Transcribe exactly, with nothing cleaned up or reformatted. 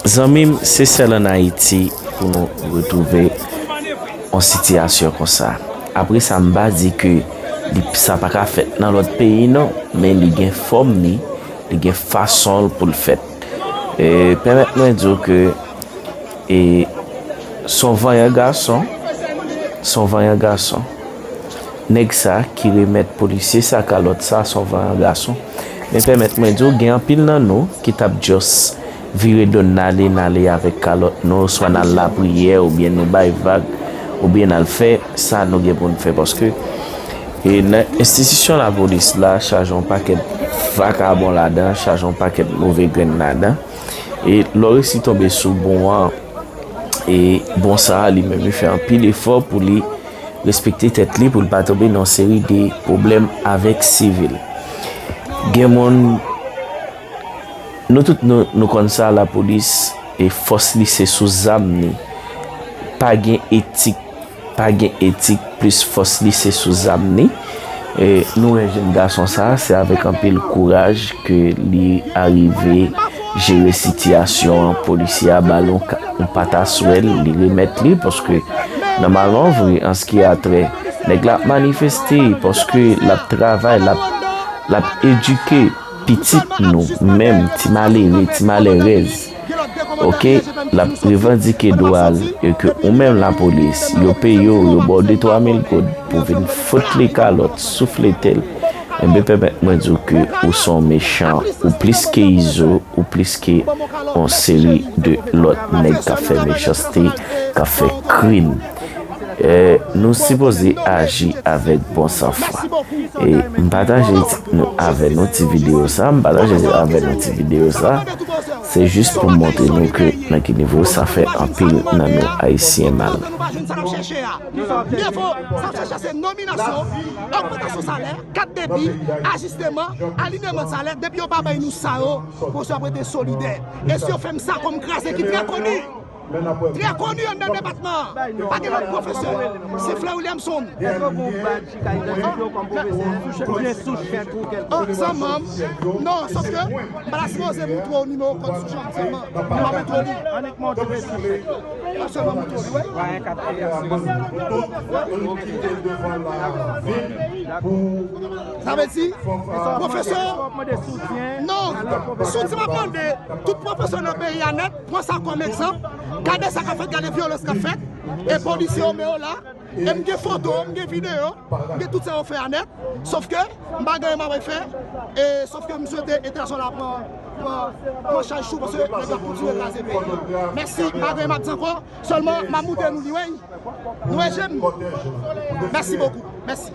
Zanmi m, se sèl ann Ayiti pou nou retwouve yon sitiyasyon konsa. Apre sa, m pa di ke li, sa pa ka fèt nan lòt peyi non, men li gen fòm li, li gen fason l pou l fèt. E, pèmèt mwen di w ke, e, s on vanyan gason, s on vanyan gason. Nèg sa ki remèt polisye sa kalòt sa, s on vanyan gason. Men pèmèt mwen di w, gen anpil nan nou ki t ap just vire do n ale, n ale avèk kalòt nou, swa n al lapriyè, oubyen nou bay vag, oubyen n al fè sa nou gen pou n fè. Paske, e, nan enstitisyon lapolis la, chaje yon pakèt vakabon ladan, chaje yon pakèt move grenn ladan. E lè w resi tonbe sou bon an, e bon sa a, li menm, li fè anpil efò pou li respekte tèt li, pou l pa tonbe nan yon seri de pwoblèm avèk sivil. Gen moun, nou tout nou, nou konn sa, lapolis, e fòs li se sou zam ni. Pa gen etik, pa gen etik, plis fòs li se sou zam ni. E nou wè jèn gason sa, se avèk anpil kouraj ke li arive jere sitiyasyon an. Polisye a ba l yon ka-, yon pataswèl, li remèt li, paske nòmalman vre, an se ki a trè, nèg la ap manifeste, paske l ap travay, l ap, l ap edike pitit nou, menm ti malere, ti malèrèz. Oke, l ap revandike dwa l, e ke ou menm lapolis, yo peye w, yo ba w de twa mil goud pou vin fout li kalòt, souflete l. Enben, pèmèt mwen di w ke ou s on mechan, ou plis ke Izo, ou plis ke yon seri de lòt nèg k ap fè mechanste, k ap fè krim. E, nou sipoze aji avèk bon sanfwa. E m pataje ti, nou, avè nou ti videyo sa, m pataje avè nou ti videyo sa, se jis pou m montre nou ke nan ki nivo sa fè anpil nan nou Ayisyen mal. Mye vo, sa ap chache se nominasyon, ogmantasyon salè, kat debi, ajisteman, alinyeman salè, depi yo pa bay nou sa yo, pwofesè ap rete solidè. E si yo fè m sa kòm kraze ki trè koni, trè koni anndan depatman an, pa gen lòt pwofesè, se Flè Williamson. Èske w gon badj ki ka idantifye w kòm pwofesè oubyen sou chèk ou kèlkonk? An, sa manm. Non, sòf ke m pa ta sipoze montre w nimewo kòd sou chèk sèlman. M pa montre w li. Annik montre sou chèk. M ap sèlman montre w li, wi. Sa vle di, pwofesè, non, soutyen m ap mande tout pwofesè nan peyi a nèt, pran sa kòm egzanp, gade sa k ap fèt, gade vyolans k ap fèt, e polisye yo men yo la, e m gen foto, m gen videyo, m gen tout sa yo fè a nèt, sòf ke m pa gen anyen m ap fè, e sòf ke m swete entènasyonal la pran, pran, pran chaj sou, paske nèg la kontinye kraze peyi. Mèsi, m pa gen anyen m ap di ankò, sèlman m ap montre nou li, wi. Nou wè je m. Mèsi bokou. Mèsi.